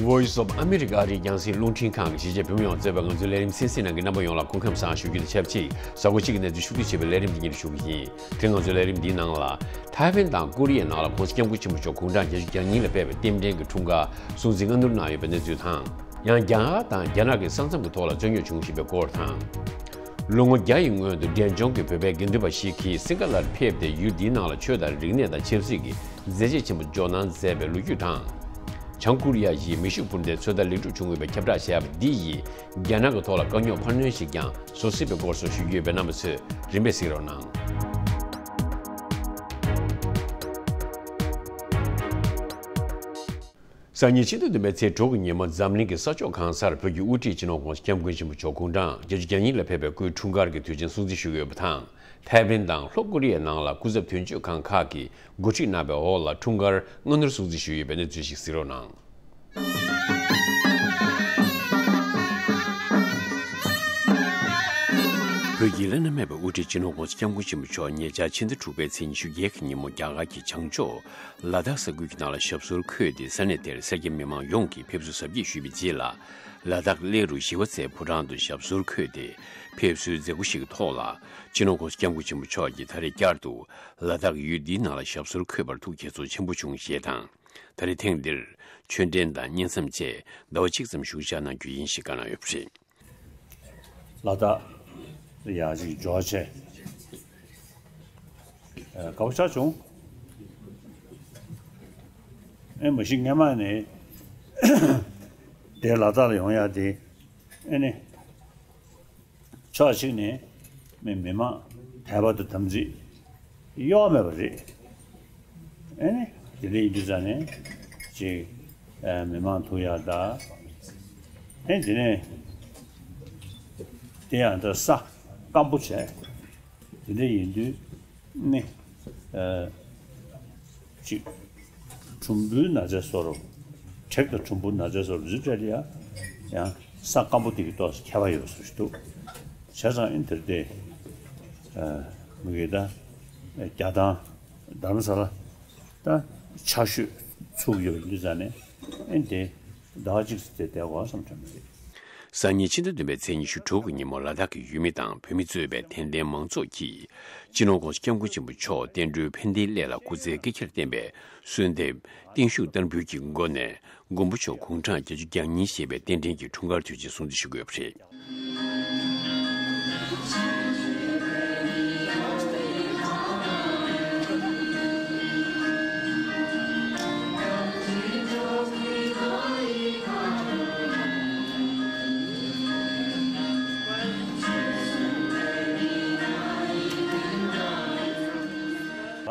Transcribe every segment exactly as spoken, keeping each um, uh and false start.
Voice of America ཨ་རིའི་རྒྱང་སྲིང་རླུང་འཕྲིན་ཁང་གི་གཞིས་བྱེས་བོད་མི་ཡོངས་གཙོས་པའི་ང་ཚོའི་ལས་རིམ་གསན་གཟིགས་གནང་མཁན་རྣམ་པ་ཡོངས་ལ་སྐུ་ཁམས་བཟང་ཞུ་རྒྱུ་དང་ཆབས་ཅིག་གཟའ་འཁོར་གཅིག་གི་གནས་ཚུལ་ཕྱོགས་བསྡུས་བྱས་པའི་ལས་རིམ་འདི་སྙན་སྒྲོན་ཞུ་གི་ཡིན། དེ་རིང་ང་ཚོའི་ལས་རིམ་འདིའི་ནང་ལ་ཐའེ་ཝན་དང་ཀོ་རི་ཡའི་ནང་ལ་༸གོང་ས་༸སྐྱབས་མགོན་ཆེན་པོ་མཆོག་དགུང་གྲངས་བརྒྱད་ཅུ་གྱ་གཉིས་ལ་ཕེབས་པའི་རྟེན་འབྲེལ་གྱི་འཁྲུངས་སྐར་སྲུང་བརྩི་སྔ་སྣུར་གནང་ཡོད་པའི་གནས་ཚུལ་དང་། ཡང་རྒྱ་གར་དང་རྒྱ་ནག་གི་ས་མཚམས་ཀྱི་ཐོག་ལ་རྩོད་རྙོག་བྱུང་བཞིན་པའི་སྐོར་དང་། ལོ་ངོ་བརྒྱ་ཡི་སྔོན་དུ་འབྲས་ལྗོངས་ཀྱི་བོད་པའི་དགེ་འདུན་པ་ཞིག་གིས་སིང་ག་ལར་ཕེབས་ཏེ་ཡུལ་འདིའི་ནང་ལ་ཆོས་དང་རིག་གནས་དང་ཆབ་སྲིད་ཀྱི་མཛད་རྗེས་ཆེན་པོ་འཇོག་གནང་མཛད་པའི་ལོ་རྒྱུས་དང་། བྱང་ཀོ་རི་ཡ་ཡི་མེ་ཤུགས་འཕུར་མདེལ་ཚོད་ལྟ་ལེགས་གྲུབ་བྱུང་ཡོད་པའི་ཁྱབ་བསྒྲགས་བྱས་པ་འདི་ཡིས་རྒྱ་ནག་གི་ཐོག་ལ་དཀའ་རྙོག་འཕར་སྣོན་ཞིག་ཀྱང་བཟོ་སྲིད་པའི་སྐོར་སོགས་ཞུ་རྒྱུ་ཡོད་པས། རྣམ་པ་ཚོས་རིམ་པས་གཟིགས་རོགས་གནང་། སང་ཉིན་ཕྱི་ཟླ་བདུན་པའི་ཚེས་དྲུག་གི་ཉིན་མོ་འཛམ་གླིང་གི་ས་ཕྱོགས་གང་སར་བོད་ཀྱི་དབུ་ཁྲིད་སྤྱི་ནོར་༸གོང་ས་༸སྐྱབས་མགོན་ཆེན་པོ་མཆོག་དགུང་གྲངས་བརྒྱད་ཅུ་གྱ་གཉིས་ལ་ཕེབས་པའི་སྐུའི་འཁྲུངས་སྐར་གྱི་དུས་ཆེན་སྲུང་བརྩི་ཞུས་ཡོད་པ་དང་། ཐའེ་ཝན་དང་ལྷོ་ཀོ་རི་ཡའི་ནང་ལ་སྐུ་ཚབ་དོན་གཅོད་ཁང་ཁག་གིས་འགོ་ཁྲིད་གནང་བའི་འོག་ལ་འཁྲུངས་སྐར་སྔ་སྣུར་སྲུང་བརྩི་ཞུས་ཡོད་པའི་གནས་ཚུལ་ཞིག་གཟིགས་རོགས་གནང་། བོད་ཀྱི་བླ་ན་མེད་པའི་དབུ་ཁྲིད་སྤྱི་ནོར་༸གོང་ས་༸སྐྱབས་མགོན་ཆེན་པོ་མཆོག་ཉེ་ཆར་ཕྱི་ཟླ་དྲུག་པའི་ཚེས་ཉི་ཤུ་བརྒྱད་ཀྱི་ཉིན་མོ་རྒྱ་གར་གྱི་བྱང་ཕྱོགས་ལ་དྭགས་ས་ཁུལ་གྱི་ནང་ལ་ཞབས་སོར་འཁོད་དེ། ས་གནས་དེར་སེར་སྐྱ་མི་མང་ཡོངས་ཀྱིས་ཕེབས་བསུ་གཟབ་རྒྱས་ཞུས་པའི་རྗེས་ལ། ལ་དྭགས་གླེ་རུ་ཞི་བ་འཚོའི་ཕོ་བྲང་དུ་ཞབས་སོར་འཁོད་དེ་ཕེབས་བསུའི་མཛད་སྒོ་ཞིག་གི་ཐོག་ལ། སྤྱི་ནོར་༸གོང་ས་༸སྐྱབས་མགོན་ཆེན་པོ་མཆོག་གིས་ད་རེས་བསྐྱར་དུ་ལ་དྭགས་ཡུལ་འདིའི་ནང་ལ་ཞབས་སོར་འཁོད་པར་ཐུགས་དགྱེས་ཚོར་ཆེན་པོ་བྱུང་ཞེས་དང་། ད་རེས་ཐེངས་འདིར་ཆོས་འབྲེལ་དང་གཉེན་མཚམས་བཅས་ཟླ་བ་གཅིག་ཙམ་བཞུགས་བཞག་གནང་རྒྱུ་ཡིན་ཞེས་བཀའ་གནང་ཡོད་པ་རེད། ལ་དྭགས་ཡ་གཅིག་འབྱོར་བྱས། ཨ། དགའ་པོ་ཞེ་དྲག་བྱུང་། ཨེ། མ་གཞི་སྔས་མ་ནས་དེ་ལ་དྭགས་ལ་ཡོང་ཡ་དེ། ཨེ་ནི། ཕྱོགས་གཅིག་ནས་མི་མི་མང་དད་པ་དང་དམ་ཚིག་གཡོ་བ་མེད་པ་རེད། ཨེ་ནི་དེ་འདྲ་ཡིན་དུས་ཙང་ནས་ཅིག་ཨ། མི་མང་ཐུག་ཡག་ད། ཨེ། དེ་ནས་དེ་ཡང་ད་ས་སྐམ་པོ་བྱས། དེ་འདྲ་ཡིན་དུས་ནི། ཨ། ཅིག་གྲུམ་བུའི་ན་ཚ་སོར། དྲེག་དང་གྲུམ་བུ་ན་ཚ་སོར་འཛུལ་བྲལ་ཡ། ཡང་ས་སྐམ་པོ་དེ་གི་ཏོག་ཙམ་ཁྱད་པར་ཡོད་བཟོ་ཞིག་འདུག་བྱས་ཙང་ཨིན་དེར་དེ། ཨ། མི་གི་ད་རྒྱ་ཐང་རྡ་རམ་ས་ལ་ད་ཆར་ཞོད་ཚུགས་ཡོད་འདི་ཙང་ནས་ཨིན་དེ་ཟླ་བ་གཅིག་ཙམ་དེ་བསྡད་དགོས་བསམ་དྲན་པ་རེད། སང་ཉིན་ཕྱི་ཟླ་བདུན་པའི་ཚེས་ཉི་ཤུ་དྲུག་གི་ཉིན་མོ་ལ་དྭགས་ཀྱི་ཡུལ་མི་དང་བོད་མི་གཙོས་པའི་དད་ལྡན་མང་ཚོགས་ཀྱིས་སྤྱི་ནོར་༸གོང་ས་༸སྐྱབས་མགོན་ཆེན་པོ་མཆོག་བསྟན་འགྲོའི་ཕན་བདེའི་སླད་ལ་སྐུ་ཚེ་བསྐལ་བརྒྱར་བརྟན་པའི་གསོལ་འདེབས་བརྟན་བཞུགས་བསྟར་འབུལ་གྱི་སྒོ་ནས། མགོན་པོ་མཆོག་དགུང་གྲངས་བརྒྱད་ཅུ་གྱ་གཉིས་བཞེས་པའི་རྟེན་འབྲེལ་གྱི་འཁྲུངས་སྐར་དུས་ཆེན་སྲུང་བརྩི་ཞུ་དགོས་པ་རེད།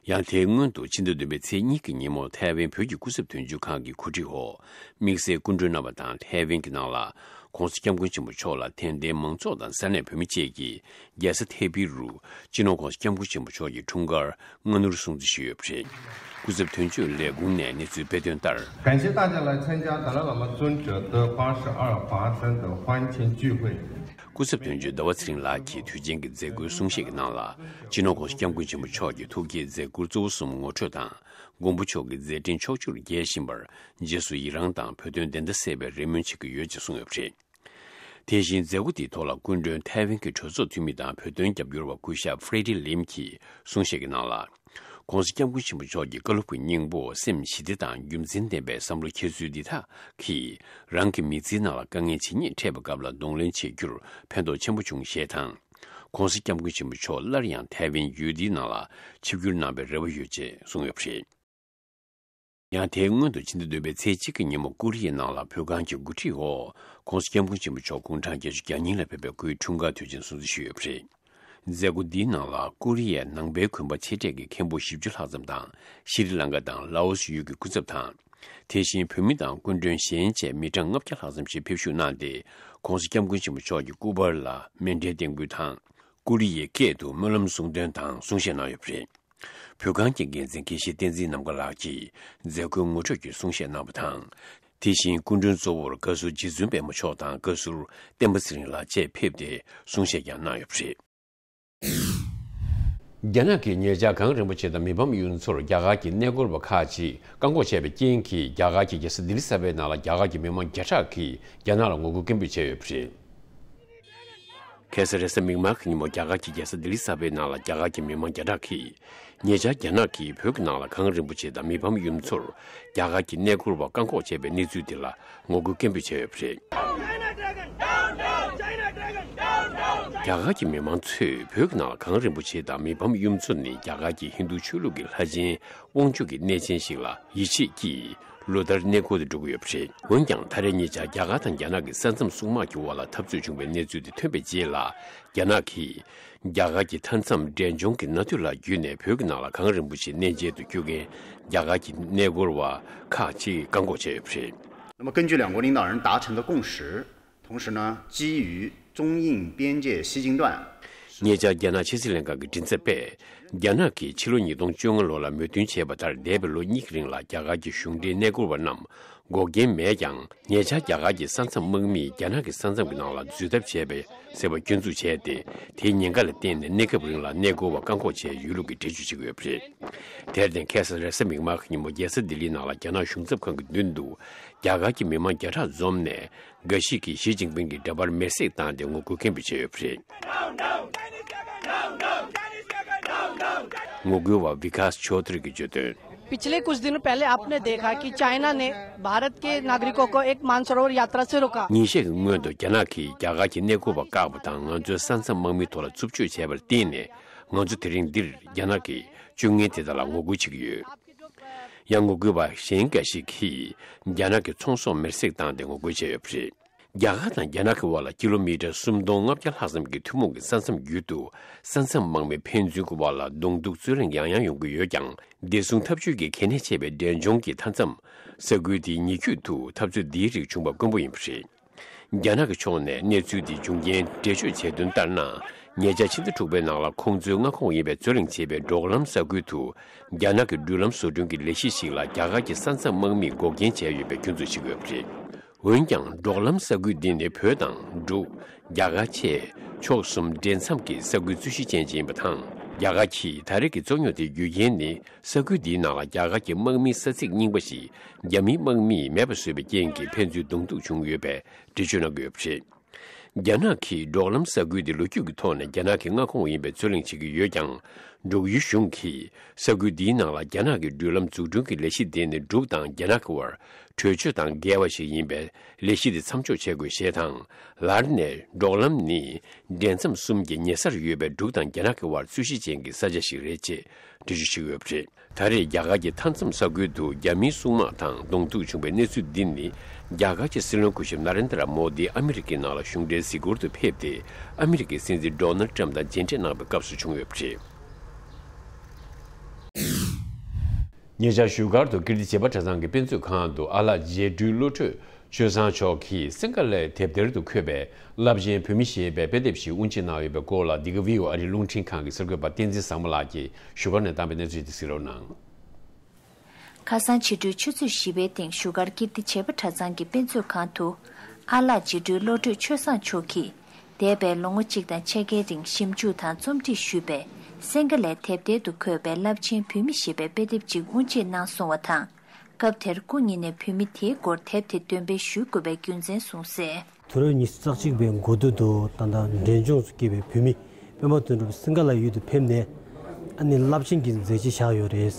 ཡང་དེའི་སྔོན་དུ་ཕྱི་ཟླ་བདུན་པའི་ཚེས་གཉིས་ཀྱི་ཉིན་མོ་ཐའེ་ཝན་བོད་ཀྱི་སྐུ་ཚབ་དོན་གཅོད་ཁང་གི་གོ་སྒྲིག་འོག་དམིགས་བསལ་སྐུ་མགྲོན་རྣམ་པ་དང་ཐའེ་ཝན་གྱི་ནང་ལ་༸གོང་ས་༸སྐྱབས་མགོན་ཆེན་པོ་མཆོག་ལ་དད་ལྡན་མང་ཚོགས་དང་ས་གནས་བོད་མི་བཅས་ཀྱིས་རྒྱལ་ས་ཐའེ་པེ་རུ་སྤྱི་ནོར་༸གོང་ས་༸སྐྱབས་མགོན་ཆེན་པོ་མཆོག་གི་འཁྲུངས་སྐར་སྔ་སྣུར་སྲུང་བརྩི་ཞུས་ཡོད་པ་རེད། སྐུ་ཚབ་དོན་གཅོད་ལས་ཁུངས་ནས་གནས་ཚུལ་སྤེལ་དོན་ལྟར། 感谢大家来参加达赖喇嘛尊者的八十二法身的欢庆聚会。 སྐུ་ཚབ་དོན་གཅོད་ཟླ་བ་ཚེ་རིང་ལགས་ཀྱིས་དུས་ཆེན་གྱི་མཛད་སྒོའི་གསུང་བཤད་ཀྱི་ནང་ལ། སྤྱི་ནོར་༸གོང་ས་༸སྐྱབས་མགོན་ཆེན་པོ་མཆོག་གི་ཐུགས་བསྐྱེད་མཛད་ཁུར་གཙོ་བོ་གསུམ་ངོ་སྤྲོད་དང་། མགོན་པོ་མཆོག་གི་མཛད་འཕྲིན་ཕྱོགས་བཅུར་རྒྱས་བཞིན་པར་རྗེས་སུ་ཡི་རང་དང་བོད་དོན་བདེན་མཐའ་གསལ་བའི་རེ་སྨོན་བྱེད་ཀྱི་ཡོད་ཅེས་གསུངས་ཡོད་པ་རེད། དེ་བཞིན་མཛད་སྒོ་དེའི་ཐོག་ལ་སྐུ་མགྲོན་ཐའེ་ཝན་གྱི་གྲོས་ཚོགས་འཐུས་མི་དང་བོད་དོན་རྒྱབ་སྐྱོར་བ་སྐུ་ཞབས་ཧྥེ་རི་ལིམ་གྱིས་གསུང་བཤད་ཀྱི་ནང་ལ། ༸གོང་ས་༸སྐྱབས་མགོན་ཆེན་པོ་མཆོག་གི་བཀའ་སློབ་ཀྱི་སྙིང་པོ་སེམས་ཞི་བདེ་དང་རྒྱུ་མཚན་ལྡན་པའི་བསམ་བློ་འཁྱེར་ཚུལ་འདི་དག་གིས་རང་གི་མི་ཚེའི་ནང་ལ་དཀའ་ངལ་ཇི་སྙེད་འཕྲད་པའི་སྐབས་ལ་གདོང་ལེན་བྱེད་རྒྱུར་ཕན་ཐོགས་ཆེན་པོ་བྱུང་ཞེས་དང་། ༸གོང་ས་༸སྐྱབས་མགོན་ཆེན་པོ་མཆོག་སླར་ཡང་ཐའེ་ཝན་ཡུལ་འདིའི་ནང་ལ་ཆིབས་བསྒྱུར་གནང་བའི་རེ་བ་ཡོད་ཅེས་གསུངས་ཡོད་པ་རེད། ཡང་དེའི་སྔོན་དུ་ཕྱི་ཟླ་བདུན་པའི་ཚེས་གཅིག་གི་ཉིན་མོ་ཀོ་རི་ཡའི་ནང་ལ་བོད་ཁང་གི་འགོ་ཁྲིད་འོག་༸གོང་ས་༸སྐྱབས་མགོན་ཆེན་པོ་མཆོག་དགུང་གྲངས་བརྒྱད་ཅུ་གྱ་གཉིས་ལ་ཕེབས་པའི་སྐུའི་འཁྲུངས་སྐར་དུས་ཆེན་སྲུང་བརྩི་ཞུས་ཡོད་པ་རེད། མཛད་སྒོ་འདིའི་ནང་ལ་ཀོ་རི་ཡའི་ནང་པའི་དགོན་པ་ཆེ་གྲས་ཀྱི་མཁན་པོ་བཞི་བཅུ་ལྷག་ཙམ་དང་ཤྲི་ལང་ཀ་དང་ལའོ་སི་ཡུལ་གྱི་སྐུ་ཚབ་དང་། དེ་བཞིན་བོད་མི་དང་སྐུ་མགྲོན་གཞན་བཅས་མི་གྲངས་ལྔ་བརྒྱ་ལྷག་ཙམ་ཞིག་ཕེབས་ཞུགས་གནང་སྟེ། ༸གོང་ས་༸སྐྱབས་མགོན་ཆེན་པོ་མཆོག་གི་སྐུ་པར་ལ་མཎྜལ་སྟེགས་འབུལ་དང་། ཀོ་རི་ཡའི་སྐད་དུ་སྨོན་ལམ་གསུང་འདོན་དང་གསུང་བཤད་གནང་ཡོད་པ་རེད། བོད་ཁང་གི་འགན་འཛིན་དགེ་བཤེས་བསྟན་འཛིན་ནམ་མཁའ་ལགས་ཀྱིས་མཛད་སྒོའི་ངོ་སྤྲོད་ཀྱི་གསུང་བཤད་གནང་བ་དང་། དེ་བཞིན་སྐུ་མགྲོན་གཙོ་བོར་བཀའ་ཟུར་རྗེ་བཙུན་པད་མ་མཆོག་དང་བཀའ་ཟུར་བསྟན་པ་ཚེ་རིང་ལགས་བཅས་ཕེབས་ཏེ་གསུང་བཤད་ཀྱང་གནང་ཡོད་པ་རེད། རྒྱ་ནག་གིས་ཉེ་ཆར་གངས་རིན་པོ་ཆེ་དང་མི་ཕམ་གཡུ་མཚོར་རྒྱ་གར་གྱི་གནས་སྐོར་བ་ཁག་ཅིག་བཀག་འགོག་བྱས་པའི་རྐྱེན་གྱིས། རྒྱ་གར་གྱི་རྒྱལ་ས་ལྡི་ལི་གསར་པའི་ནང་ལ་རྒྱ་གར་གྱི་མི་མང་བརྒྱ་ཕྲག་གིས་རྒྱ་ནག་ལ་ངོ་རྒོལ་སྐད་འབོད་བྱས་ཡོད་པ་རེད། ཁ་སང་རེས་གཟའ་མིག་དམར་གྱི་ཉིན་མོ། རྒྱ་གར་གྱི་རྒྱལ་ས་ལྡི་ལི་གསར་པའི་ནང་ལ་རྒྱ་གར་གྱི་མི་མང་བརྒྱ་ཕྲག་གིས། ཉེ་ཆར་རྒྱ་ནག་གིས་བོད་ཀྱི་ནང་ལ་གངས་རིན་པོ་ཆེ་དང་མི་ཕམ་གཡུ་མཚོར་རྒྱ་གར་གྱི་གནས་སྐོར་བ་བཀག་འགོག་བྱས་པའི་གནས་ཚུལ་དེ་ལ་ངོ་རྒོལ་སྐད་འབོད་བྱས་ཡོད་པ་རེད། རྒྱ་གར་གྱི་མི་མང་ཚོས་བོད་ཀྱི་ནང་ལ་གངས་རིན་པོ་ཆེ་དང་མི་ཕམ་གཡུ་མཚོ་ནི་རྒྱ་གར་གྱི་ཧིན་རྡུ་ཆོས་ལུགས་ཀྱི་ལྷ་ཆེན་དབང་ཕྱུག་གི་གནས་ཆེན་ཞིག་ལ་ཡིད་ཆེས་ཀྱིས། ལོ་ལྟར་གནས་སྐོར་དུ་འགྲོ་གི་ཡོད་པ་རེད། འོན་ཀྱང་། ད་རེས་ཉེ་ཆར་རྒྱ་གར་དང་རྒྱ་ནག་གི་ས་མཚམས་སྲུང་དམག་གི་འོག་ལ་འཐབ་རྩོད་བྱུང་བའི་གནས་ཚུལ་དེ་ཐོན་པའི་རྗེས་ལ། རྒྱ་ནག་གིས་རྒྱ་གར་གྱི་མཐའ་མཚམས་འབྲས་ལྗོངས་ཀྱི་མནའ་མཐུན་ལ་བརྒྱུད་ནས་བོད་ཀྱི་ནང་ལ་གངས་རིན་པོ་ཆེའི་གནས་མཇལ་དུ་སྐྱོད་མཁན་རྒྱ་གར་གྱི་གནས་སྐོར་བ་ཁག་ཅིག་བཀག་འགོག་བྱས་ཡོད་པ་རེད། 那么根据两国领导人达成的共识，同时呢，基于中印边界西进段， ཉེ་ཆར་རྒྱ་ནག་ཕྱི་སྲིད་ལྷན་ཁང་གི་མགྲིན་ཚབ་པས། རྒྱ་ནག་གིས་ཕྱི་ལོ་ཉིས་སྟོང་བཅོ་ལྔ་ལོ་ལ་མོས་མཐུན་བྱས་པ་ལྟར། འདས་པའི་ལོ་གཉིས་ཀྱི་རིང་ལ་རྒྱ་གར་གྱི་གཞུང་འབྲེལ་གནས་སྐོར་བ་རྣམས་འགོག་རྐྱེན་མེད་ཀྱང་། ཉེ་ཆར་རྒྱ་གར་གྱི་ས་མཚམས་དམག་མིས་རྒྱ་ནག་གི་ས་མཚམས་ཀྱི་ནང་ལ་འཛུལ་ཐབས་བྱས་པ་ཟེར་བ་སྐྱོན་འཛུགས་བྱས་ཏེ། དེའི་ཉེན་ཁ་ལ་བརྟེན་ནས་གནས་སྐབས་རིང་ལ་གནས་སྐོར་བ་བཀག་འགོག་བྱས་ཡོད་ལུགས་ཀྱི་འགྲེལ་བརྗོད་བྱེད་ཀྱི་ཡོད་པ་རེད། དེར་བརྟེན། ཁ་སང་རེས་གཟའ་མིག་དམར་གྱི་ཉིན་མོ། རྒྱལ་ས་ལྡི་ལིའི་ནང་ལ་རྒྱ་ནག་གཞུང་ཚབ་ཁང་གི་མདུན་དུ་རྒྱ་གར་གྱི་མི་མང་བརྒྱ་ཕྲག་འཛོམས་ནས། འགའ་ཞིག་གིས་ཞི་ཅིན་ཕིང་གི་འདྲ་པར་མེར་སྲེག་བཏང་སྟེ་ངོ་རྒོལ་སྐད་འབོད་བྱས་ཡོད་པ་རེད། ངོ་རྒོལ་བ་བི་ཀཱས་ཆོ་ཏྲི་གིས་བརྗོད་དོན། पिछले कुछ दिनों पहले आपने देखा कि चाइना ने भारत के नागरिकों को एक मानसरोवर यात्रा से रोका। ཉིན་ཤས་ཀྱི་སྔོན་དུ་རྒྱ་ནག་གིས་རྒྱ་གར་གྱི་གནས་སྐོར་བ་བཀག་པ་དང་། ང་ཚོའི་ས་མཚམས་དམག་མིའི་ཐོག་ལ་རྩུབ་སྤྱོད་བྱས་པར་བརྟེན་ནས། ང་ཚོ་དེ་རིང་འདིར་རྒྱ་ནག་གི་སྤྱོད་ངན་དེ་དག་ལ་ངོ་རྒོལ་བྱེད་ཀྱི་ཡོད། ཡང་ངོ་རྒོལ་བ་གཞན་འགའ་ཞིག་གིས་རྒྱ་ནག་གི་ཚོང་ཟོག་མེར་སྲེག་བཏང་སྟེ་ངོ་རྒོལ་བྱས་ཡོད་པ་རེད། རྒྱ་གར་དང་རྒྱ་ནག་གི་དབར་ལ་ཀི་ལོ་མི་ཊར་སུམ་སྟོང་ལྔ་བརྒྱ་ལྷག་ཙམ་གྱི་ཐུན་མོང་གི་ས་མཚམས་བརྒྱུད་དུ། ས་མཚམས་དམག་མི་ཕན་ཚུན་གྱི་དབར་ལ་གདོང་ཐུག་རྩོད་གླེང་ཡང་ཡང་ཡོང་གི་ཡོད་ཀྱང་། བདེ་སྲུང་འཐབ་ཇུས་ཀྱི་གལ་གནད་ཆེ་བའི་འབྲས་ལྗོངས་ཀྱི་མཐའ་མཚམས་ས་ཁུལ་དེའི་ཉེ་ཁུལ་དུ་འཐབ་རྩོད་འདིའི་རིགས་བྱུང་བ་དཀོན་པོ་ཡིན་པ་རེད། རྒྱ་ནག་གི་ཕྱོགས་ནས་གནས་ཚུལ་འདི་བྱུང་རྐྱེན་འགྲེལ་བརྗོད་བྱས་དོན་ལྟར་ན། ཉེ་ཆར་ཕྱི་ཟླ་དྲུག་པའི་ནང་ལ་ཁོང་ཚོའི་མངའ་ཁོངས་ཡིན་པའི་རྩོད་གླེང་བྱེད་པའི་འབྲོག་ལམ་ས་ཁུལ་དུ། རྒྱ་ནག་གི་འགྲུལ་ལམ་བཟོ་སྐྲུན་གྱི་ལས་གཞི་ཞིག་ལ་རྒྱ་གར་གྱི་ས་མཚམས་དམག་མིས་འགོག་རྐྱེན་བྱས་ཡོད་པའི་སྐྱོན་འཛུགས་བྱེད་ཀྱི་ཡོད་པ་རེད། འོན་ཀྱང་། འབྲོག་ལམ་ས་ཁུལ་འདི་ནི་བོད་དང་འབྲུག་རྒྱ་གར་བཅས་ཕྱོགས་གསུམ་འབྲེལ་མཚམས་ཀྱི་ས་ཁུལ་རྩོད་གཞི་ཅན་ཅིག་ཡིན་པ་དང་། རྒྱ་གར་གྱིས་ད་རེས་ཀྱི་རྩོད་རྙོག་དེ་བརྒྱུད་རྐྱེན་ནི། ས་ཁུལ་འདིའི་ནང་ལ་རྒྱ་གར་གྱི་དམག་མིའི་ས་ཚིགས་རྙིང་པ་ཞིག་རྒྱ་མིའི་དམག་མིས་མེད་པ་བཟོས་པའི་རྐྱེན་གྱིས་ཕན་ཚུན་གདོང་ཐུག་བྱུང་ཡོད་པའི་འགྲེལ་བརྗོད་གནང་གི་ཡོད་པ་རེད། རྒྱ་ནག་གིས་འབྲོག་ལམ་ས་ཁུལ་འདི་ལོ་རྒྱུས་ཀྱི་ཐོག་ནས་རྒྱ་ནག་གི་མངའ་ཁོངས་ཡིན་པའི་རྩོད་གླེང་བྱེད་ཀྱི་ཡོད་ཀྱང་། འབྲུག་ཡུལ་གཞུང་གིས་ས་ཁུལ་འདིའི་ནང་ལ་རྒྱ་ནག་གི་འགྲུལ་ལམ་འཛུགས་སྐྲུན་གྱི་ལས་གཞི་དེ་ནི་འབྲུག་དང་རྒྱ་ནག་གི་དབར་གྲོས་ཆོད་དང་འགལ་བ་ཞིག་ཡིན་པས། ལས་གཞི་དེ་མཚམས་འཇོག་བྱེད་དགོས་ཞེས་དང་། ལར་ནས་འབྲོག་ལམ་ནི་འབྲེལ་མཚམས་གསུམ་གྱི་ཉེ་སར་ཡོད་པའི་འབྲུག་དང་རྒྱ་ནག་གི་དབར་རྩོད་གཞི་ཅན་གྱི་ས་ཆ་ཞིག་རེད་ཅེས་འགྲེལ་བརྗོད་བྱེད་ཀྱི་ཡོད་པ་རེད། ད་རེས་རྒྱ་གར་གྱི་མཐའ་མཚམས་ས་ཁུལ་དུ་རྒྱ་མིའི་སྲུང་དམག་དང་གདོང་ཐུག་བྱུང་བའི་གནས་ཚུལ་འདི་ནི། རྒྱ་གར་གྱི་སྲིད་བློན་སྐུ་ཞབས་ན་རེན་དྲ་མོ་དི་ཨ་མི་རི་ཀའི་ནང་ལ་གཞུང་འབྲེལ་གཟིགས་སྐོར་དུ་ཕེབས་ཏེ། ཨ་མི་རི་ཀའི་སྲིད་འཛིན་ཌོ་ནལ་ཊམ་དང་མཇལ་འཕྲད་གནང་བའི་སྐབས་སུ་བྱུང་ཡོད་པ་རེད། ཉེ་ཆར་བཞུགས་སྒར་དུ་ཀིརྟི་བྱེས་པ་གྲྭ་ཚང་གི་དཔེ་མཛོད་ཁང་དུ་ཨ་ལགས་རྗེ་སྤྲུལ་བློ་གྲོས་ཆོས་བཟང་མཆོག་གིས་སིང་ག་ལའི་དེབ་ཐེར་དུ་འཁོད་པའི་རླབས་ཆེན་བོད་མི་ཞེས་པའི་དཔེ་དེབ་ཞིག་དབུ་འབྱེད་གནང་ཡོད་པའི་སྐོར་ལ། འདི་ག་བྷི་ཨོ་ཨ་རིའི་རླུང་འཕྲིན་ཁང་གི་གསར་འགོད་པ་བསྟན་འཛིན་བཟང་མོ་ལགས་ཀྱིས་བཞུགས་སྒར་ནས་བཏང་པའི་གནས་ཚུལ་དེ་གཟིགས་རོགས་གནང་། ཁ་སང་ཕྱི་དྲོའི་ཆུ་ཚོད་བཞི་པའི་སྟེང་བཞུགས་སྒར་ཀིརྟི་བྱེས་པ་གྲྭ་ཚང་གི་དཔེ་མཛོད་ཁང་དུ། ཨ་ལགས་རྗེ་སྤྲུལ་བློ་གྲོས་ཆོས་བཟང་མཆོག་གིས། འདས་པའི་ལོ་ངོ་གཅིག་དང་ཕྱེད་ཀའི་རིང་ཞིབ་འཇུག་དང་རྩོམ་སྒྲིག་ཞུས་པའི་སིང་ག་ལའི་དེབ་ཐེར་དུ་འཁོད་པའི་རླབས་ཆེན་བོད་མི་ཞེས་པའི་དཔེ་དེབ་ཅིག་དབུ་འབྱེད་གནང་སོང་བ་དང་། སྐབས་དེར་སྐུ་ཉིད་ནས་བོད་མི་དེའི་སྐོར་དེབ་དེ་འདོན་སྤེལ་ཞུ་དགོས་པའི་རྒྱུ་མཚན་གསུངས་གསལ། དུས་རབས་ཉི་ཤུ་རྩ་གཅིག་པའི་འགོ་སྟོད་དུ། ད་ལྟ་འབྲས་ལྗོངས་སུ་སྐྱེས་པའི་བོད་མི་སྤེན་པ་དོན་གྲུབ་སིང་ག་ལ་ཡུལ་དུ་ཕེབས་ནས། ཨ་ནི་རླབས་ཆེན་གྱི་མཛད་རྗེས་བཞག་ཡོད་རེད།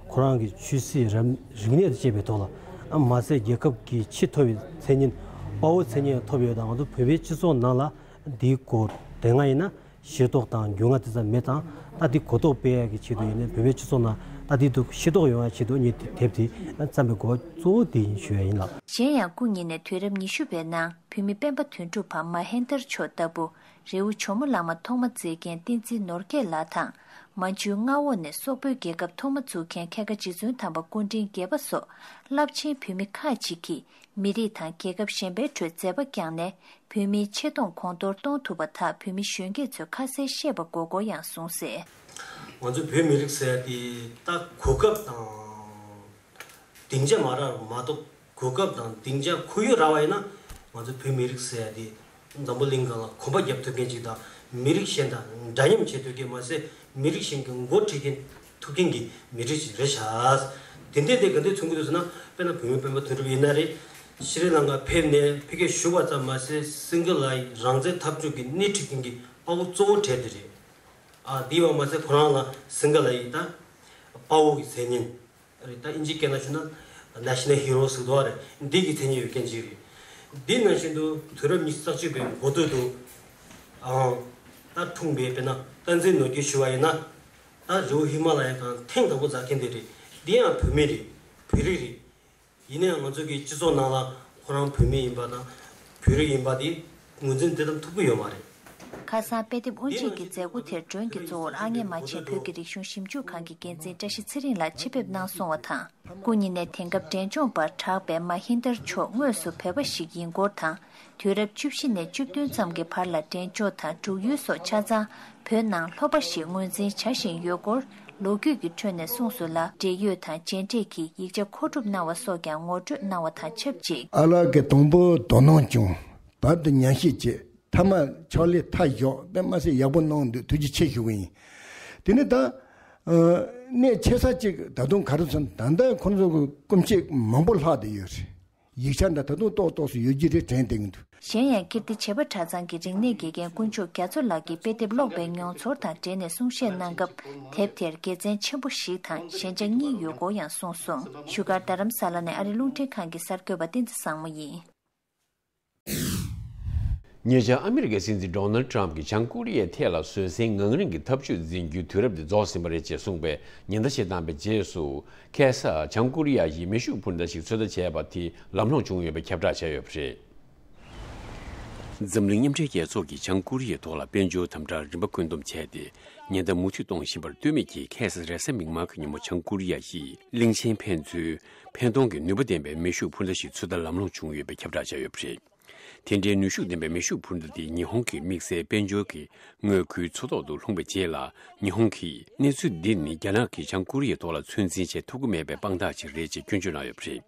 ཁོ་རང་གི་ཆོས་སྲིད་རབ་རིག་གནས་དང་བཅས་པའི་ཐོག་ལ། ཨ་མ་ཚད་རྒྱལ་ཁབ་ཀྱི་ཆེས་མཐོ་བའི་མཚན་སྙན། དཔའ་བོའི་མཚན་སྙན་ཐོབ་ཡོད། ད་ང་ཚོ་བོད་པའི་སྤྱི་ཚོགས་ནང་ལ་འདིའི་སྐོར་དེ་སྔ་ཡིན་ན་ཤེས་རྟོགས་དང་རྒྱུས་མངའ་དེ་ཙམ་མེད་ཙང་། ད་འདི་གོ་རྟོགས་སྤེལ་ཡག་གི་ཆེད་དུ་ཡིན་ནའི། བོད་པའི་སྤྱི་ཚོགས་ནང་ད་འདི་འདུག་ཤེས་རྟོགས་ཡོང་ཡག་ཆེད་དུ་ངས་དེ་དེབ་དེ་བརྩམས་པའི་དགོས་པ་གཙོ་བོ་དེ་ཡིན་ཞུ་ཡ་ཡིན་ལགས། གཞན་ཡང་སྐུ་ཉིད་ནས་དུས་རབས་ཉི་ཤུ་པའི་ནང་བོད་མི་སྤེན་པ་དོན་གྲུབ་ཕ་མ་ཧེན་དར་མཆོག་ལྟ་བུ། རི་བོ་ཇོ་མོ་གླང་མ་ཐོག་མ་མཛེས་རྒྱན་བསྟན་འཛིན་ནོར་རྒྱས་ལགས་དང་། མན་ཇུའི་མངའ་འོག་ནས་སོག་པོའི་རྒྱལ་ཁབ་ཐོག་མ་བཙུགས་མཁན་ཁལ་ཁ་རྗེ་བཙུན་དམ་པ་སྐུ་ཕྲེང་བརྒྱད་པ་སོགས་རླབས་ཆེན་བོད་མི་ཁག་ཅིག་གིས་མི་རིགས་དང་རྒྱལ་ཁབ་གཞན་པའི་ཁྲོད་མཛད་པ་བསྐྱངས་ནས། བོད་མིའི་ཆེ་མཐོང་གོང་མཐོར་གཏོང་ཐུབ་པ་དག་བོད་མི་གཞོན་སྐྱེས་ཚོས་ཁ་གསལ་ཤེས་པ་དགོས་སྐོར་ཡང་གསུངས་གསལ། ང་ཚོ་བོད་མི་རིགས་ཟེར་ཡ་དེ་ད་གོ་སྐབས་དང་། སྡིངས་ཆ་མ་རག་མ་གཏོགས། གོ་སྐབས་དང་སྡིངས་ཆ་ཁོར་ཡུག་རག་པ་ཡིན་ན། ང་ཚོ་བོད་མི་རིགས་ཟེར་ཡ་དེ་འཛམ་བུ་གླིང་སྒང་ལ་གོམ་པ་རྒྱབ་ཐུབ་མཁན་ཅིག་དང་ མི་རིགས་གཞན་དང་འདྲ་མཉམ་བྱེད་ཐུབ་ཀྱི་མ་ཟད། མི་རིགས་གཞན་གྱི་མགོ་ཁྲིད་མཁན་ཐུབ་མཁན་གྱི་མི་རིགས་ཤིག་རེད་ཤག་དེ་འདྲའི་དེ་ག་འདྲས་མཚོན་གྱི་འདུག་ཟེར་ན། དཔེར་ན་བོད་མི་སྤེན་པ་དོན་གྲུབ་ཡིན་ན་རེད། ཤྲི་ལང་ཀ་ཕེབས་ནས་ཕ་གིར་བཞུགས་པ་ཙམ་མ་ཟད། སིང་ག་ལའི་རང་བཙན་འཐབ་རྩོད་ཀྱི་སྣེ་ཁྲིད་མཁན་གྱི་དཔའ་བོ་གཙོ་བོ་གྲས་དེ་རེད། ཨ་དེ་བ་མ་ཟད་ཁོ་རང་ལ་སིང་ག་ལའི་ད་དཔའ་བོ་གི་མཚན་སྙན་རེད། ད་ཨིན་ཇིའི་སྐད་ནང་ཞུས་ན་National Hero ཟེར་འདུག་བ་རེད། འདི་གི་མཚན་སྙན་ཡོད་མཁན་ཅིག་རེད། འདི་ནང་བཞིན་དུ་དུས་རབས་ཉི་ཤུ་རྩ་གཅིག་པའི་འགོ་སྟོད་དུ་ཨང་ད་འཁྲུངས་པའི་དཔེར་ན་བསྟན་འཛིན་ནོར་རྒྱས་ཞུ་བ་ཡིན་ན། ད་རི་བོ་ཧི་མ་ལ་ཡའི་སྒང་ཐེངས་དང་པོ་འཛེགས་མཁན་དེ་རེད། འདི་ཡང་བོད་མི་རེད། བོད་རིགས་རེད། ཡིན་ནའང་ང་ཚོ་གི་སྤྱི་ཚོགས་ནང་ལ་ཁོ་རང་བོད་མི་ཡིན་པ་དང་བོད་རིགས་ཡིན་པ་དེ་ངོས་འཛིན་དེ་ཙམ་ཐུབ་ཀྱི་ཡོད་མ་རེད། ཁ་སང་དཔེ་དེབ་དབུ་འབྱེད་ཀྱི་མཛད་སྒོ་དེར་མགྲོན་གྱི་གཙོ་བོར་ཨ་མྱེས་རྨ་ཆེན་བོད་ཀྱི་རིག་གཞུང་ཞིབ་འཇུག་ཁང་གི་འགན་འཛིན་བཀྲ་ཤིས་ཚེ་རིང་ལགས་ཆེད་ཕེབས་གནང་སོང་བ་དང་། སྐུ་ཉིད་ནས་དེང་སྐབས་འབྲས་ལྗོངས་པར་གྲགས་པའི་མ་ཧིན་དར་མཆོག་དངོས་སུ་བོད་པ་ཞིག་ཡིན་སྐོར་དང་། དུས་རབས་བཅུ་བཞི་ནས་བཅུ་བདུན་ཙམ་གྱི་བར་ལ་འབྲས་ལྗོངས་དང་འབྲུག་ཡུལ་སོགས་ཆ་ཚང་བོད་ནང་ལྷོ་པ་ཞིག་ངོས་འཛིན་བྱ་བཞིན་ཡོད་སྐོར་ལོ་རྒྱུས་ཀྱི་ཁྲོད་ནས་གསུངས་སོང་ལ། འབྲེལ་ཡོད་དང་མཇལ་འཕྲད་ཀྱིས་ཡིག་ཆ་མཁོ་སྒྲུབ་གནང་བ་སོགས་ཀྱང་ངོ་སྤྲོད་གནང་བ་དང་ཆབས་ཅིག་ཨ་ལགས་ཀྱིས་དང་པོ་དོ་སྣང་བྱུང་། བར་དུ་ཉམས་ཞིབ་བྱས། མཐའ་མ་ཕྱག་ལས་མཐའ་བཞག་པས་མ་ཟད་ཡག་པོ་གནང་འདུག་ཐུགས་རྗེ་ཆེ་ཞུ་གི་ཡིན། དེ་ནས་ད་ཨ་གནས་ཆེ་ས་གཅིག་ད་དུང་ག་རེ་ཟེར་ན། ད་ལྟ་ཁོང་ཚོ་གི་སྐུ་མཆེད་མང་པོ་ལྷག་བསྡད་ཡོད་རེད། ཡིག་ཆ་འདྲ་ད་དུང་ཏོག་ཏོག་ཙམ་ཡོད་ཀྱི་རེད་དྲན་བསྡད་ཀྱི་འདུག་གཞན་ཡང་ཀིརྟི་བྱེས་པ་གྲྭ་ཚང་གི་རིག་གནས་དགེ་རྒན་དཀོན་མཆོག་རྒྱ་མཚོ་ལགས་ཀྱིས་དཔེ་དེབ་ཀློག་པའི་མྱོང་ཚོར་དང་འབྲེལ་ནས་གསུང་བཤད་གནང་སྐབས། དེབ་དེར་དགེ་མཚན་ཆེན་པོ་ཞིག་དང་ཞན་ཆ་གཉིས་ཡོད་སྐོར་ཡང་གསུངས་སོང་། བཞུགས་སྒར་རྡ་རམ་ས་ལ་ནས་ཨ་རིའི་རླུང་འཕྲིན་ཁང་གི་གསར་འགོད་པ་བསྟན་འཛིན་བཟང་མོ་ཡིན། ཉེ་ཆར་ཨ་མི་རི་ཀའི་སྲིད་འཛིན་ཌོ་ནལ་ཌི་ཊརམ་ཕི་གྱིས་བྱང་ཀོ་རི་ཡའི་ཐད་ལ་བཟོད་བསྲན་ངང་རིང་གི་ཐབས་ཇུས་འཛིན་རྒྱུའི་དུས་རབས་དེ་རྫོགས་ཟིན་པ་རེད་ཅེས་གསུངས་པའི་ཉེན་བརྡ་ཞིག་བཏང་པའི་རྗེས་སུ། ཁ་སང་བྱང་ཀོ་རི་ཡ་ཡིས་མེ་ཤུགས་འཕུར་མདའ་ཞིག་ཚོད་ལྟ་བྱས་པ་དེ་ལམ་ལྷོང་བྱུང་ཡོད་པའི་ཁྱབ་བསྒྲགས་བྱས་ཡོད་པ་རེད། འཛམ་གླིང་མཉམ་འབྲེལ་རྒྱལ་ཚོགས་ཀྱིས་བྱང་ཀོ་རི་ཡའི་ཐོག་ལ་དཔལ་འབྱོར་དམ་དྲག་རིམ་པ་བཀོད་འདོམས་བྱས་ཏེ། ཉེན་བརྡ་མུ་མཐུད་གཏོང་བཞིན་པར་ལྟོས་མེད་ཀྱིས། ཁ་སང་རེས་གཟའ་མིག་དམར་གྱི་ཉིན་མོ་བྱང་ཀོ་རི་ཡ་ཡིས་གླིང་ཆེན་ཕན་ཚུན་འཕེན་གཏོང་གི་ནུས་པ་ལྡན་པའི་མེ་ཤུགས་འཕུར་མདའ་ཞིག་ཚོད་ལྟ་ལམ་ལྷོང་བྱུང་ཡོད་པའི་ཁྱབ་བསྒྲགས་བྱས་ཡོད་པ་རེད། དེ་འདྲའི་ནུས་ཤུགས་ལྡན་པའི་མེ་ཤུགས་འཕུར་མདའ་དེ་ཉི་ཧོང་གི་དམིགས་བསལ་དཔལ་འབྱོར་གྱི་མངའ་ཁུལ་མཚོ་ཐོག་ཏུ་ལྷུང་བའི་རྗེས་ལ། ཉི་ཧོང་གིས་གནས་ཚུལ་འདི་ནི་རྒྱ་ནག་གིས་བྱང་ཀོ་རི་ཡའི་ཐོག་ལ་ཚོད་འཛིན་བྱེད་ཐུབ་ཀྱི་མེད་པའི་དཔང་རྟགས་ཤིག་རེད་ཅེས་སྐྱོན་བརྗོད་གནང་ཡོད་པ་རེད།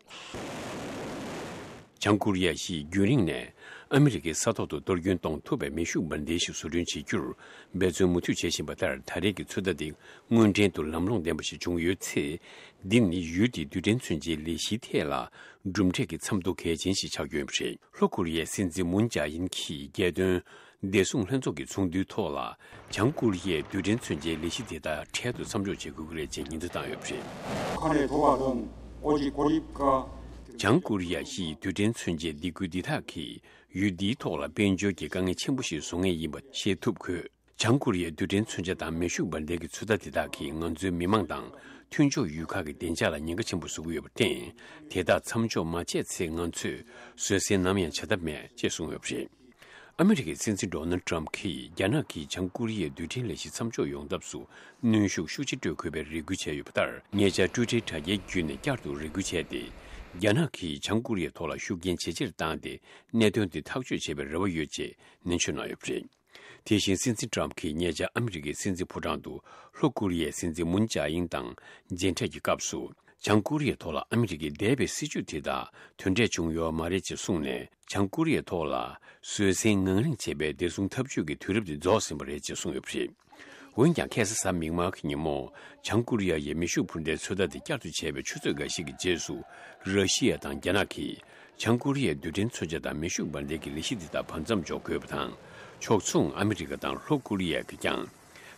བྱང་ཀོ་རི་ཡ་ཡིས་རྒྱུན་རིང་ནས་ཨ་མི་རི་ཀའི་ས་ཐོག་ཏུ་གཏོར་སྐྱོན་གཏོང་ཐུབ་པའི་མེ་ཤུགས་འཕུར་མདའ་ཞིག་བཟོ་སྐྲུན་བྱེད་རྒྱུར་འབད་བརྩོན་མུ་མཐུད་བྱེད་བཞིན་པ་ལྟར། ད་རེས་ཀྱི་ཚོད་ལྟ་དེ་དངོས་འབྲེལ་དུ་ལམ་ལྷོང་ལྡན་པ་ཞིག་བྱུང་ཡོད་ཚེ། འདི་ནི་ཡུལ་དེའི་རྡུལ་ཕྲན་མཚོན་ཆའི་ལས་གཞིའི་ཐད་ལ་གྲུབ་འབྲས་ཀྱི་མཚམས་འདུ་གལ་ཆེན་ཞིག་ཆགས་ཀྱི་ཡོད་པ་རེད། ལྷོ་ཀོ་རི་ཡའི་སྲིད་འཛིན་མུན་ཇཱ་ཡིན་གྱིས་རྒྱལ་དོན་བདེ་སྲུང་ལྷན་ཚོགས་ཀྱི་ཚོགས་འདུའི་ཐོག་ལ། བྱང་ཀོ་རི་ཡས་རྡུལ་ཕྲན་མཚོན་ཆའི་ལས་གཞི་དེ་དག་འཕྲལ་དུ་མཚམས་འཇོག་བྱེད་དགོས་ཀྱི་རེད་ཅེས་ཉེན་བརྡ་བཏང་ཡོད་པ་རེད། ཁ་ནས་ཐོག་ལ་དོན་ཨོ་ཅི་ཀོ་རི་ཀ། བྱང་ཀོ་རི་ཡ་ཡིས་རྡུལ་ཕྲན་མཚོན་ཆའི་སྡིགས་སྐུལ་འདི་དག་གིས་ཡུལ་འདིའི་ཐོག་ལ་དཔལ་འབྱོར་གྱི་དཀའ་ངལ་ཆེན་པོ་ཞིག་བཟོ་ངེས་ཡིན་པ་ཤེས་ཐུབ་དགོས། བྱང་ཀོ་རི་ཡའི་རྡུལ་ཕྲན་མཚོན་ཆ་དང་མེ་ཤུགས་འཕུར་མདའ་གི་ཚོད་ལྟ་དེ་དག་གིས་ང་ཚོའི་མི་མང་དང་མཐུན་ཕྱོགས་ཡུལ་ཁག་གི་བདེ་འཇགས་ལ་ཉེན་ཁ་ཆེན་པོ་བཟོ་གི་ཡོད་པར་བརྟེན། དེ་དག་མཚམས་འཇོག་མ་བྱས་ཚེ། ང་ཚོས་བཟོད་བསྲན་ནམ་ཡང་བྱ་ཐབས་མེད་ཅེས་གསུངས་ཡོད་པ་རེད། ཨ་མི་རི་ཀའི་སྲིད་འཛིན་ཌོ་ནལ་ཌི་ཊརམ་ཕི་གིས་རྒྱ་ནག་གིས་བྱང་ཀོ་རི་ཡའི་རྡུལ་ཕྲན་ལས་གཞི་མཚམས་འཇོག་ཡོང་ཐབས་སུ་གནོན་ཤུགས་ཤུགས་ཆེ་སྤྲོད་དགོས་པའི་རེ་སྐུལ་བྱས་ཡོད་པ་ལྟར། ཉེ་ཆར་ཊུའི་ཊར་དྲ་རྒྱའི་བརྒྱུད་ནས་བསྐྱར་དུ་རེ་སྐུལ་བྱས་ཏེ། རྒྱ་ནག་གིས་བྱང་ཀོ་རི་ཡའི་ཐོག་ལ་ཤུགས་རྐྱེན་ཇེ་ཆེར་བཏང་སྟེ། གནད་དོན་དེ་ཐག་གཅོད་བྱེད་པའི་རེ་བ་ཡོད་ཅེས་ནན་བརྗོད་གནང་ཡོད་པ་རེད། དེ་བཞིན་སྲིད་འཛིན་ཊརམ་ཕིས་ཉེ་ཆར་ཨ་མི་རི་ཀའི་སྲིད་འཛིན་ཕོ་བྲང་དུ་ལྷོ་ཀོ་རི་ཡའི་སྲིད་འཛིན་མུན་ཇཱ་ཡིན་དང་མཇལ་འཕྲད་ཀྱི་སྐབས་སུ། བྱང་ཀོ་རི་ཡའི་ཐོག་ལ་ཨ་མི་རི་ཀའི་འདས་པའི་སྲིད་བྱུས་དེ་དག་དོན་འབྲས་བྱུང་ཡོད་མ་རེད་ཅེས་གསུངས་ནས། བྱང་ཀོ་རི་ཡའི་ཐོག་ལ་བཟོད་བསྲན་ངང་རིང་བྱེད་པའི་བདེ་སྲུང་ཐབས་ཇུས་ཀྱི་དུས་རབས་དེ་རྫོགས་ཟིན་པ་རེད་ཅེས་གསུངས་ཡོད་པ་རེད། འོན་ཀྱང་། ཁ་སང་གཟའ་མིག་དམར་གྱི་ཉིན་མོ། བྱང་ཀོ་རི་ཡ་ཡིས་མེ་ཤུགས་འཕུར་མདའི་ཚོད་ལྟ་དེ་བསྐྱར་དུ་བྱས་པའི་ཆུ་ཚོད་འགའ་ཞིག་གི་རྗེས་སུ། ར་ཤི་ཡ་དང་རྒྱ་ནག་གིས་བྱང་ཀོ་རི་ཡའི་རྡུལ་ཕྲན་མཚོན་ཆ་དང་མེ་ཤུགས་འཕུར་མདའ་གྱི་ལས་གཞི་འདི་དག་བར་མཚམས་འཇོག་དགོས་པ་དང་། ཕྱོགས་མཚུངས་ཨ་མི་རི་ཀ་དང་ལྷོ་ཀོ་རི་ཡ་གིས་ཀྱང་།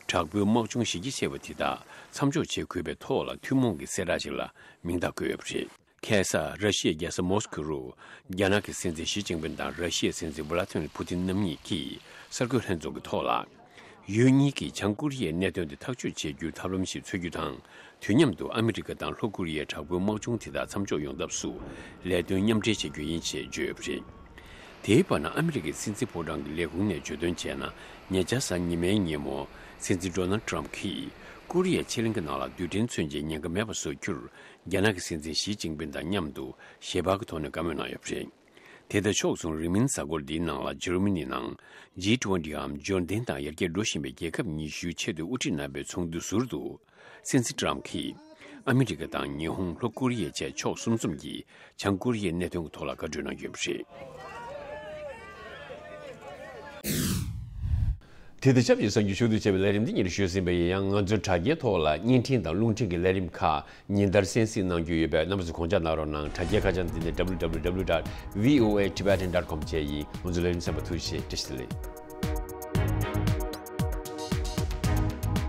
དྲག་པོའི་དམག་སྦྱོང་གཞི་རྒྱ་ཆེ་བ་དེ་དག་མཚམས་འཇོག་བྱེད་དགོས་པའི་ཐོག་ལ་ཐུན་མོང་གི་གསལ་བསྒྲགས་ཤིག་ལ་མིང་རྟགས་བཀོད་ཡོད་པ་རེད། ཁ་སང་ར་ཤི་ཡའི་རྒྱལ་ས་མོ་སི་ཁོ་རུ། རྒྱ་ནག་གི་སྲིད་འཛིན་ཞི་ཅིན་ཕིན་དང་ར་ཤི་ཡའི་སྲིད་འཛིན་ཝ་ལ་ཏི་མིར་ཕུ་ཏིན་རྣམ་གཉིས་ཀྱིས་གསར་འགོད་ལྷན་ཚོགས་ཀྱི་ཐོག་ལ། ཡུལ་གཉིས་ཀྱིས་བྱང་ཀོ་རི་ཡའི་གནད་དོན་དེ་ཐག་གཅོད་བྱེད་རྒྱུའི་ཐབས་ལམ་ཞིག་འཚོལ་རྒྱུ་དང་། དུས་མཉམ་དུ་ཨ་མི་རི་ཀ་དང་ལྷོ་ཀོ་རི་ཡའི་དྲག་པོའི་དམག་སྦྱོང་དེ་དག་མཚམས་འཇོག་ཡོང་ཐབས་སུ་ལས་དོན་མཉམ་འབྲེལ་བྱེད་རྒྱུ་ཡིན་ཞེས་བརྗོད་ཡོད་པ་རེད། དེའི་བར་ན། ཨ་མི་རི་ཀའི་སྲིད་འཛིན་ཕོ་བྲང་གི་ལས་ཁུངས་ནས་བརྗོད་དོན་བྱས་ན། ཉེ་ཆར་གཟའ་ཉི་མའི་ཉིན་མོ། སྲིད་འཛིན་ཌོ་ནལ་ཌི་ཊརམ་ཕི་གིས་ཀོ་རི་ཡའི་ཕྱེད་གླིང་གི་ནང་ལ་རྡུལ་ཕྲན་མཚོན་ཆའི་ཉེན་ཁ་མེད་པ་བཟོ་རྒྱུར། རྒྱ་ནག་གི་སྲིད་འཛིན་ཞི་ཅིན་ཕིན་དང་མཉམ་དུ་ཞལ་པར་གྱི་ཐོག་ནས་བཀའ་མོལ་གནང་ཡོད་པ་རེད། དེ་ལྟར། ཕྱོགས་མཚུངས། རིང་མིན་གཟའ་འཁོར་འདིའི་ནང་ལ་འཇར་མ་ནི་ནང་ཇི་ཊུ་ཝེན་ཊི་འམ། འབྱོར་ལྡན་དང་ཡར་རྒྱས་འགྲོ་བཞིན་པའི་རྒྱལ་ཁབ་ཉི་ཤུའི་ཆེས་མཐོའི་དབུ་ཁྲིད་རྣམ་པའི་ཚོགས་འདུ་ཟུར་དུ། སྲིད་འཛིན་ཊརམ་གྱིས་ཨ་མི་རི་ཀ་དང་ཉི་ཧོང་། ལྷོ་ཀོ་རི་ཡའི་བཅས་ཕྱོགས་གསུམ་འཛོམས་ཀྱིས་བྱང་ཀོ་རི་ཡའི་གནད་དོན་གྱི་ཐོག་ལ་བཀའ་གྲོས་གནང་ཡོད་པ་རེད། དེ་དང་ཆབས་ཅིག་གསར་འགྱུར་ཞུ་གཏུག་བྱས་པའི་ལས་རིམ་འདི་ཉིད་ཞུས་ཟིན་པ་ཡིན། ཡང་ང་ཚོའི་དྲ་རྒྱའི་ཐོག་ལ་བརྙན་འཕྲིན་དང་རླུང་འཕྲིན་གྱི་ལས་རིམ་ཁག་ཉིན་ལྟར་གསན་གཟིགས་གནང་རྒྱུ་ཡོད་པས། རྣམ་པ་ཚོས་གོང་འཇགས་གནང་རོགས་གནང་། དྲ་རྒྱའི་ཁ་བྱང་འདི་ནི་W W W dot V O A Tibetan dot com བཅས་ཡིན། ང་ཚོའི་ལས་རིམ་གསན་པར་ཐུགས་རྗེ་ཆེ། བཀྲ་ཤིས་བདེ་ལེགས།